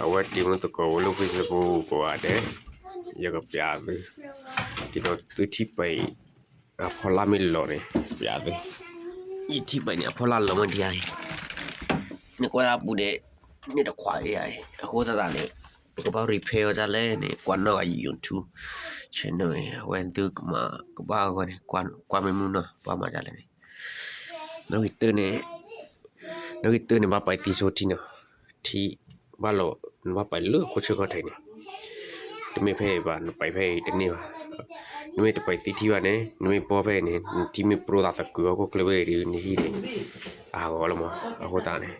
အဝဲတံၤမုၢ်သကိးဝဲလၢ Facebook ကိးဂၤဒဲး, ယကပျးသု, ဒ်သိးသုထံၣ်ပှဲၤအံၤ အဖီလာ်မ့ၢ်လီၤန့ၣ် ပျးသု, ယထံၣ်ပှဲၤန့ၣ် အဖီလာ်လီၤမ့ၢ်ဒ်အံၤ, နကွၢ်တၢ်ပူၤန့ၣ် န့ၣ်တခွးဒ်အံၤ, အဃိသတးန့ၣ် ပကဘၣ် repair ဝဲဒၣ်လဲၣ်န့ၣ် ကွၢ်နီၣ်ဂၤ YouTube channel အံၤ အဝဲသုကမၤကဘၣ်အဂီၢ်န့ၣ် ကွၢ်မ့ၢ်မုၢ်နီၢ် ပှၤမၤဒ်လဲၣ်န့ၣ် နီၣ်ဂံၢ်တၢန့ၣ်, နီၣ်ဂံၢ်တၢန့ၣ် ဘၣ်ပာ်သံဆိထံနီၤ, ထံဘၣ်လီၤ, နဘၣ်ပာ်လၢခိၣ်ဆၢကီၢ်ထံးန့ၣ်, တမ့ၢ်ဖဲအံၤဘၣ် နပာ်ဖဲအံၤတန့ၢ်ဘၣ်, နမ့ၢ်တပာ်သံထံဘၣ်န့ၣ် နမ့ၢ်ပီဖဲအံၤန့ၣ် နထံမ့ၢ်ပြိသးသကုၤဟီၣ်ခိၣ်ချၢဖဲအံၤဒီး နဟံၣ်န့ၣ် အဂီၤလီၤမး, အဃိသတးန့ၣ်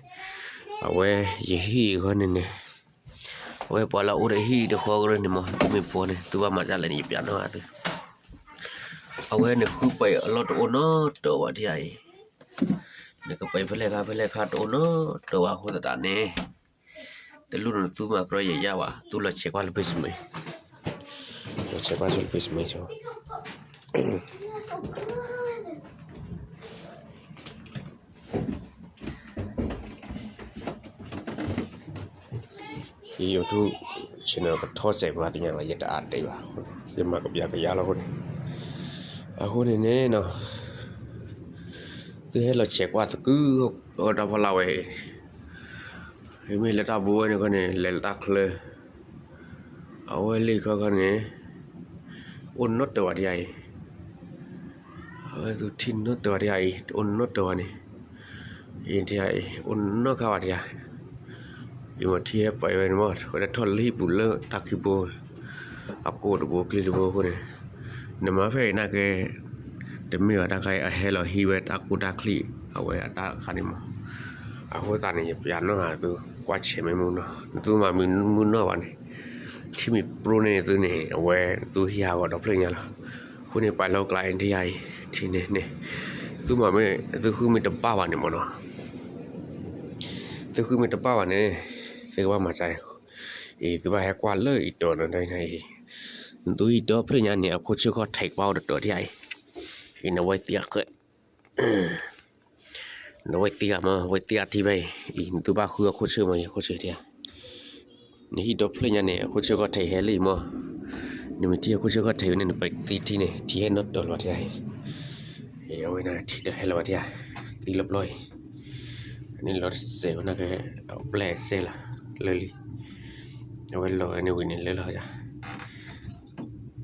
အဝဲယဟံၣ်အဂီၢ်န့ၣ်န့ၣ် အဝဲပှၤလၢအအိၣ်ဒီးဟံၣ်တဃီကရၢန့ၣ်မး သုမ့ၢ်ပီန့ၣ် သုဘၣ်မၤဒ်လဲၣ်န့ၣ် ယပျးနီၣ်ဂၤသု, အဝဲန့ၣ်ဃုပှဲၤအလီၢ်တအိၣ်နီတတီၤဘၣ်ဒ်အံၤ, နကပှဲၤဖဲလဲၣ်ခါဖဲလဲၣ်ခါတအိၣ်နီတတီၤဘၣ်အဃိသတးန့ၣ်, တလိၣ်နသုမၤကြၢးယဲၢ်ယဲၢ်ဘၣ်, သုလီၤဆဲးကွၢ်လၢ basement, လီၤဆဲးကွၢ်လၢ basement ဆိ ယ YouTube channel ကထီၣ်စဲးပှၤသ့ၣ်ညါလီၤ ယတအါတဲဘၣ်, ယမၤကပျးကယါလီၤအဃိန့ၣ်, အဃိန့ၣ်န့ၣ်နီၤ, သုဟဲလီၤဆဲးကွၢ်သကုၤအီၤတၢ်ဖီလာ်ဝဲ, မ့မ့ၢ်လၢတၢ်ဘိဝဲန့ၣ်ခီန့ၣ် လဲၤလၢတၢ်ချၢ အဝဲလံခီခီန့ၣ် အိၣ်နီတတီၤဘၣ်ဒ်အံၤ, အဝဲသုထံၣ်နီတတီၤဘၣ်ဒ်အံၤ တအိၣ်နီတတီၤဘၣ်န့ၣ်, အံၤဒ်အံၤ အိၣ်နီတခါဘၣ်ဒ်အံၤ, ယမ့ၢ်ထံၣ်ဟဲပှဲၤဝဲန့ၣ်မး ဝဲဒၣ်ထီၣ်လၢဟံၣ်ပူၤလၢတၢ်ခံဘိ, အကိၣ်တဘိချံတဘိအဃိန့ၣ်, နမၤဖဲအံၤနာ်က့ တမ့ၢ်ဘၣ်တၢ်ခါအံၤ အဟဲလီၤဟံးဝဲတၢ်ကိၢ်တၢ်ချံ အဝဲအတၢ်ခါန့ၣ်မး, အဃိသတးန့ၣ် ယပျးနီၣ်ဂၤသုကွၢ်ဆဲးမ့ၢ်မုၢ်နီၢ် နသုမၤမ့ၢ်မုၢ်နီၢ်ဘၣ်န့ၣ်, ထံမ့ၢ်ပြိန့ၢ်သုန့ၣ် အဝဲသုဟံၣ်ဟးဂီၤဒီဖျၢၣ်ညါလီၤ, အဃိန့ၣ်ပာ်လီၤကျါအံၤဒ်အံၤ, ထံန့ၣ်န့ၣ်, သုမၤမ့ၢ် သုဃုမ့ၢ်တဘၣ်ဘၣ်န့ၣ်မးနီၤ သုဃုမ့ၢ်တဘၣ်ဘၣ်န့ၣ်, သုကဘၣ်မၤစၢ်, အံၤ သုဘၣ်ဟဲကွၢ်လၢအံၤတီၤနီၤ ဒ်အံၤ, နသုဟံၣ်ဒီဖျၢၣ်ညါန့ၣ် အခိၣ်ဆၢကီၢ်ထံးကဘၣ်အိၣ်တတီၤဒ်အံၤ, အံၤ နဝဲသံဂၤဃဲ, နဝဲသံဂၤမး ဝဲသံဂၤထံဖဲအံၤ, အံၤ နသုဘၣ်ဃုအခိၣ်ဆၢမး ယခိၣ်ဆၢထံဧါ, နဟံၣ်ဒီဖျၢၣ်ညါန့ၣ် အခိၣ်ဆၢကီၢ်ထံးဟဲလံမး, နမ့ၢ်ထံၣ်အခိၣ်ဆၢကီၢ်ထံးဝဲန့ၣ် နပသံထံန့ၣ် ထံဟဲနီတတီၤလီၤထံဧါ, အံၤ အဝဲန့ၣ်ထံတဟဲလီၤဘၣ်ထံဧါ, သံလၢပျီအံၤ, န့ၣ်လီၤတစဲးဝဲန့ၣ်ကဲ, အပျဲၢ်စဲလီၤ, လၢလံ, အဝဲလီၤဝဲန့ၣ်ဝံၤန့ၣ်လၢလီၤ,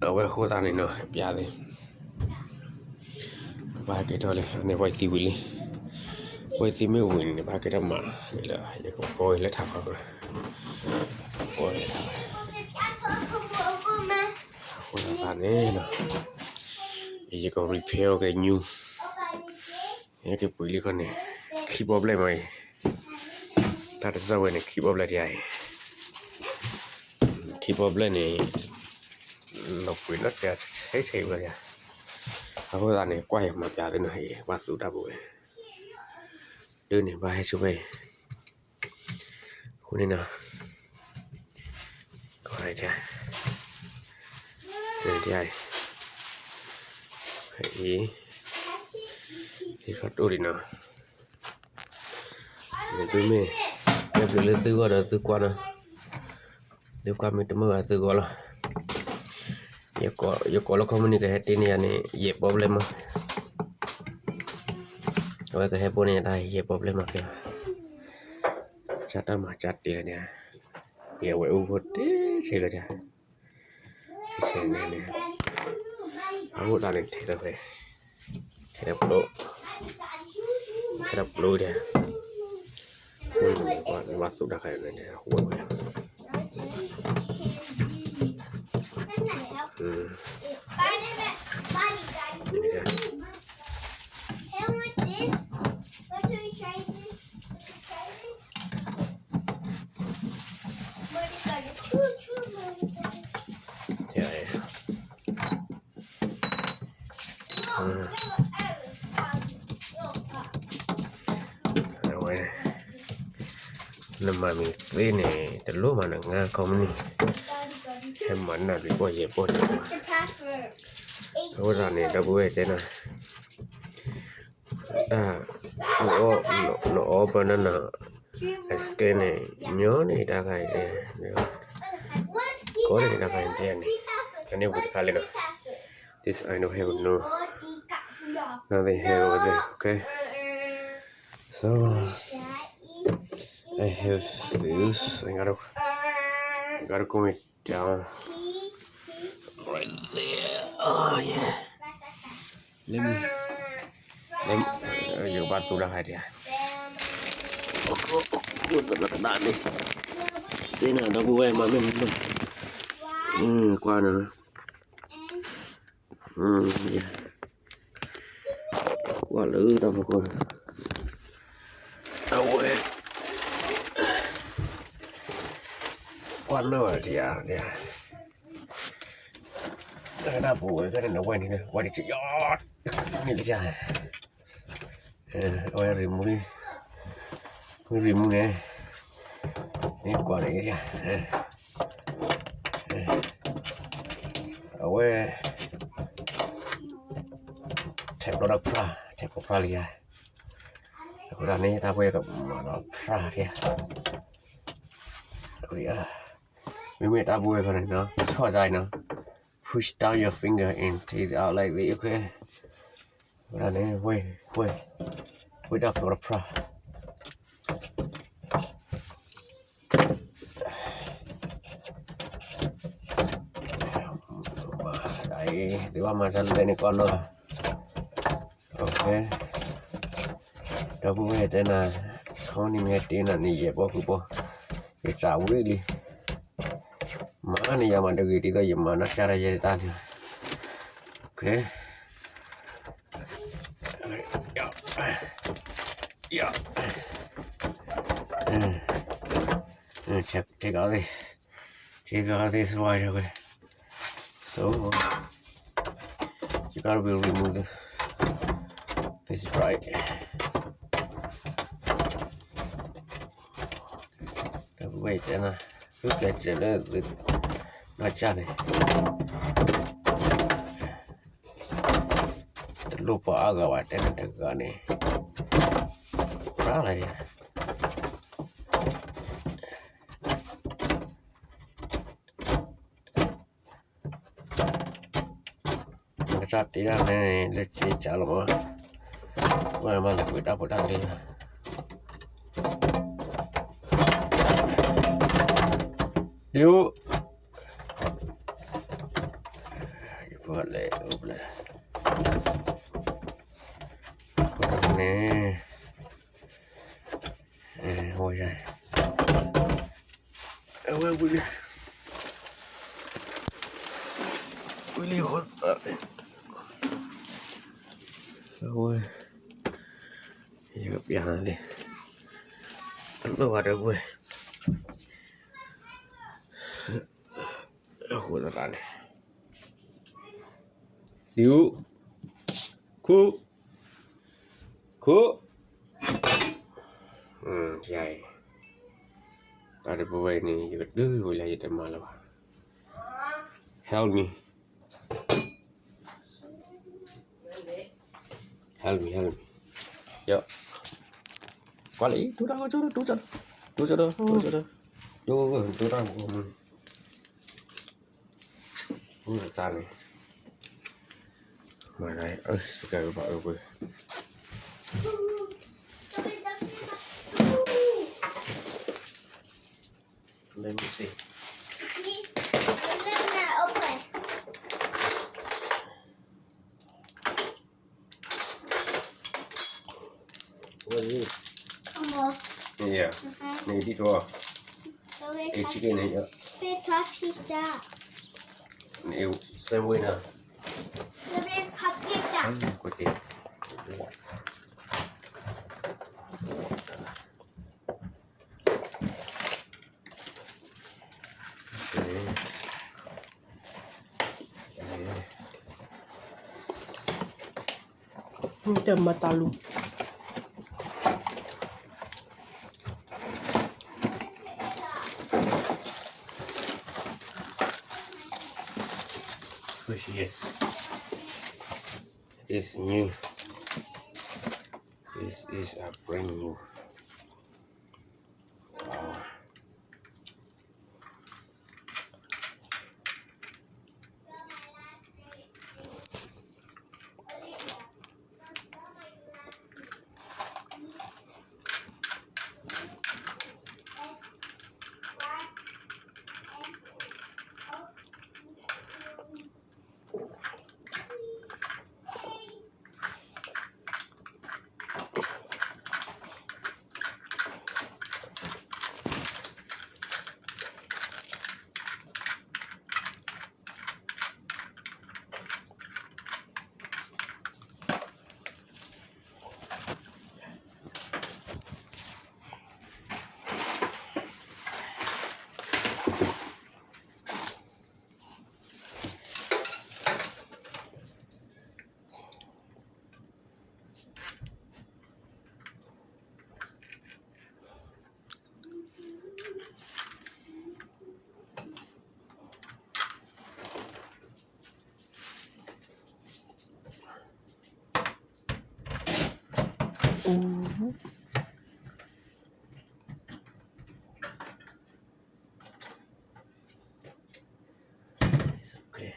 အဝဲအဃိသတးန့ၣ်နီၤ ပျးသ့ ကဘၣ်ဟဲက့ၤထီၣ်လံ န့ၣ် ဝဲသံဝံၤလံ, ဝဲသံမ့ၢ်ဝံၤန့ၣ် ဘၣ်က့ၤထီၣ်မး, ယကကိးအံၤလၢထးခီကရၢ, ကိးအံၤလၢထးခီ, အဃိသတးန့ၣ်နီၤ, ယက repair ကဲ new, ယကပှ့ၤလံခီန့ၣ်, ခံဘီဘျဲၣ်မးအံၤ, တၢ်တစၢ်ဝဲန့ၣ် ခံဘီဘျဲၣ်တယါအံၤ, ခံဘီဘျဲၣ်န့ၣ် လီၤပှ့ၤလၢတဲဆဲးဆဲးဝဲယါ, အဃိသတးန့ၣ် ကွၢ်ယမၤပျးသုနီၤ အံၤ ဘၣ်သူတၢ်ပူၤဝဲ, ဒ်န့ၣ် ဘၣ်ဟဲဆိဖဲအံၤ, အဃိန့ၣ်နီၤ, ကီးတယါအံၤ, အံၤ, အံၤခီတအိၣ်ဒံးနီၤ, သုမ့ၢ်, မ့ၢ်ပျးလၢသုဂီၢ်ဒီးသုကွၢ်နီၤ, သုကွၢ်မ့ၢ်တမုာ်ဘၣ်သုဂီၢ်လီၤ, ယကိးလၢ company ကဟဲတ့န့ၢ်ယၤန့ၣ် ယဲၢ်ဘီဘျဲၣ်မး, အဝဲကဟဲပိာ်န့ၢ်ယၤတၢ်ယဲၢ်ဘီဘျဲၣ်မးကဲ, ကၢ်တၢ်မၤကၢ်တ့လၢန့ၣ်, ယဝဲအိၣ်ဖိတ့ဆဲးလၢတၢ် ဆဲးန့ၣ်န့ၣ်, အဃိသတးန့ၣ် ထဲးဒီးဖဲ, ထဲးဒီးပျိ, ထဲးဒီးပျိဒဲး, နဘၣ်သူၣ်တၢ်ခါန့ၣ် ဝဲဝဲ, အဝဲ, နမၤမ့ၢ်သ့န့ၣ် တလိၣ်မၤနငါ company, ဟဲမၤနၢ်ဒုးပီၢ်ယဲၢ်ပီၢ်န့ၣ်, အဃိသတးန့ၣ် ဒီပုၢ်ဝဲၢ်တဲနၤ, တၢ်, နအီၣ်ပနၢ်နၤ အစကဲန့ၣ် ညီန့ၣ်တၢ်ခါအံၤ, ကီန့ၣ်တၢ်ခါအံၤန့ၣ်, အန့ၣ်ဝံၤတခါလံနီၤ. This I don't have no, nothing here over there, okay? So, I have this, I gotta, gotta go down right there. Oh yeah. Let me, let me, ယကဘၣ်သူတၢ်ခါဒံးဧါ. သ့ၣ်နီၣ်ဒီပုၢ်ဝဲၢ်မၤမ့ၢ်, ကွၢ်နီၤ, ကွၢ်လၢတၢ်ဖီခိၣ်, အဝဲ ကွၢ်နီၣ်ဒံးဧါ, တၢ်ပူၤဝဲဖဲန့ၣ် ဝဲန့ၣ် ဝဲန့ၣ် ယီၤန့ၣ်လံ, အဝဲ remove လံ, remove န့ၣ်, မ့ၢ်ကွၢ်န့ၣ်, အဝဲ ထဲးဘျီဒီးဖြါ, ထဲးဘျီဖြါလံဧါ, အဃိဒၣ်န့ၣ် တၢ်ပူၤကမၤဒီးဖြါဧါ, မ့မ့ၢ်တၢ်ပူၤဝဲဖဲန့ၣ်နီၤ, ဆီၣ်စါနီၤ, push down your finger and take it out like this, okay? ဝဲဒၣ်န့ၣ် ဝဲ, ဝဲ, ဝဲဒၣ်ဖျိတဖျါ, သုဘၣ်မၤတၢ်လၢန့ၣ်ကီးနီၤ, okay, ဒီပုၢ်ဝဲၢ်တဲနၤ, ခီနံၤမ့ၢ်ဟဲတ့နၤန့ၣ် ယဲၢ်ဘီဃုဘီ, ယသးဝံၣ်လံ, မၤန့ၢ်ယၤမၤတဂ့ၤ ဒ်သိးယမၤနီၢ်ကစၢ်တၢ်ယဲၢ်တၢ်န့ၣ်, okay, take out this, take out this wire, okay. So, you gotta be remove this, this is right. Wait, and uh, look at the, the, my journey. တလိၣ်ပှၤအါဂၤဘၣ် တဲနတဂၤန့ၣ်, ရၣ်လၢယၤ, ကစၢ်တ့ဒၣ်န့ၣ် လၢစ့စးလီၤမး, ဝဲမၤလၢပှဲၤတၢ်ဖိတၢ်လံၤ, ဒ်အိၣ် ယပလဲၤအိၣ်ဘျဲၣ်န့ၣ်, ဝဲယၤ, အဝဲဝံၤလံ, ဝံၤလံ, အဝဲ, ယကပျၢ်နၤလံ, အလိၣ်ဘၣ်တဝဲ အဃိသတးန့ၣ်, ဒ်အိၣ်, ခိၣ်, ခိၣ်, ယၤအံၤ, တၢ်တပဝဲန့ၣ် ယကဒုးဝဲလၢယတမၤလၢၤဘၣ်, help me, help me, ယ, ကွၢ်လၢအံၤ ဒိတၢ်ဂီၤကၠီဒီး ဒိကၠီဒီး ဒိကၠီဒီး ဒိကၠီဒီး ဒိတၢ်ဂီၤ တၢ်န့ၣ် မၤဒ်အံၤ စကဲဘၣ်အၢကွံာ် Let me see. What is this? Combo. Yeah. Uh-huh. Maybe two. So it's chicken, yeah. Pizza. Same way now. So it's cupcake. Mm, good thing. Tɛ matalu. This is new. This is a brand new. It's okay.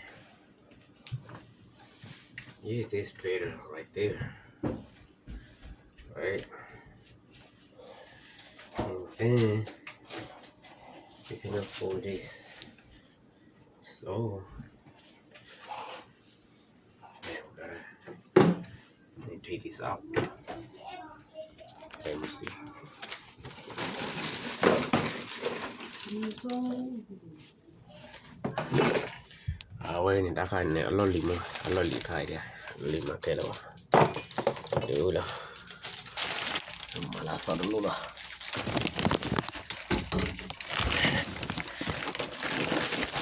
Yeah, this better right there. Right? And then you can afford this. So, yeah, we gotta, let me take this out. Let me see. အဝဲန့ၣ် တၢ်ခါန့ၣ် အလီၢ်လံၤမး, အလီၢ်လံၤခါအံၤ, အလီၢ်လံၤမးကဲလၢၤဘၣ်, ဒ်လီၤ, မၤလၢအသီတလိၣ်လီၤ,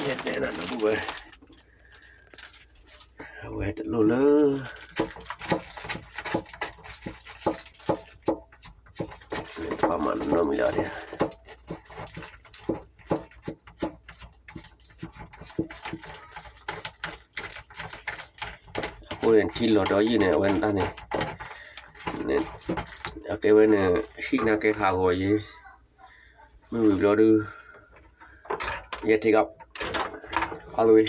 ယတဲနၤဒီပုၢ်ဝဲၢ်, အဝဲတလိၣ်လၢ ပှၤမၤနီတမံၤလၢၤဒၣ်, အဃိန့ၣ် ထံလီၤဒီးယုၢ်န့ၣ် အဝဲနတၢ်န့ၣ်, အကဲဝဲန့ၣ် ဟံၣ်နၤကဲဟးဂီၤယံၤ, မ့ၢ်ဝံၤဘျီဒုး ယဲ take out all the way,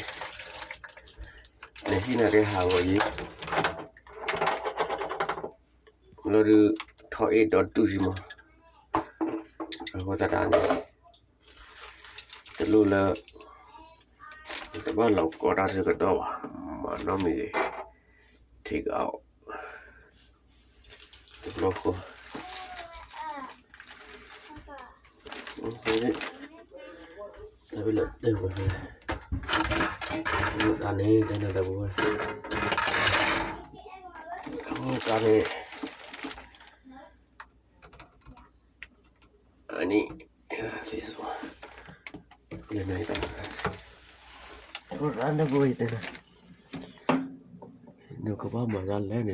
နဟံၣ်နၤကဲဟးဂီၤယံၤ, ဘျီဒုး ထီၣ်အ့ၣ်ဒီးတူၢ်ယံၤမး, အဃိသတးန့ၣ် တလိၣ်လၢ တဘၣ်လီၤကီတၢ်ဆၢကတီၢ်ဘၣ်, မၤနီတမံၤဂ့ၤ, take out, တဘျီဃီ တၢ်ဝဲလၢတဲဝဲ, တၢ်န့ၣ် တၢ်န့ၣ်တၢ်ပဝဲ, တၢ်န့ၣ် အနံၣ် this one, လၢန့ၣ်တၢ်, တၢ်န့ၣ်ပဝဲတဲနၤ, နကဘၣ်မၤတၢ်လဲၣ်န့ၣ်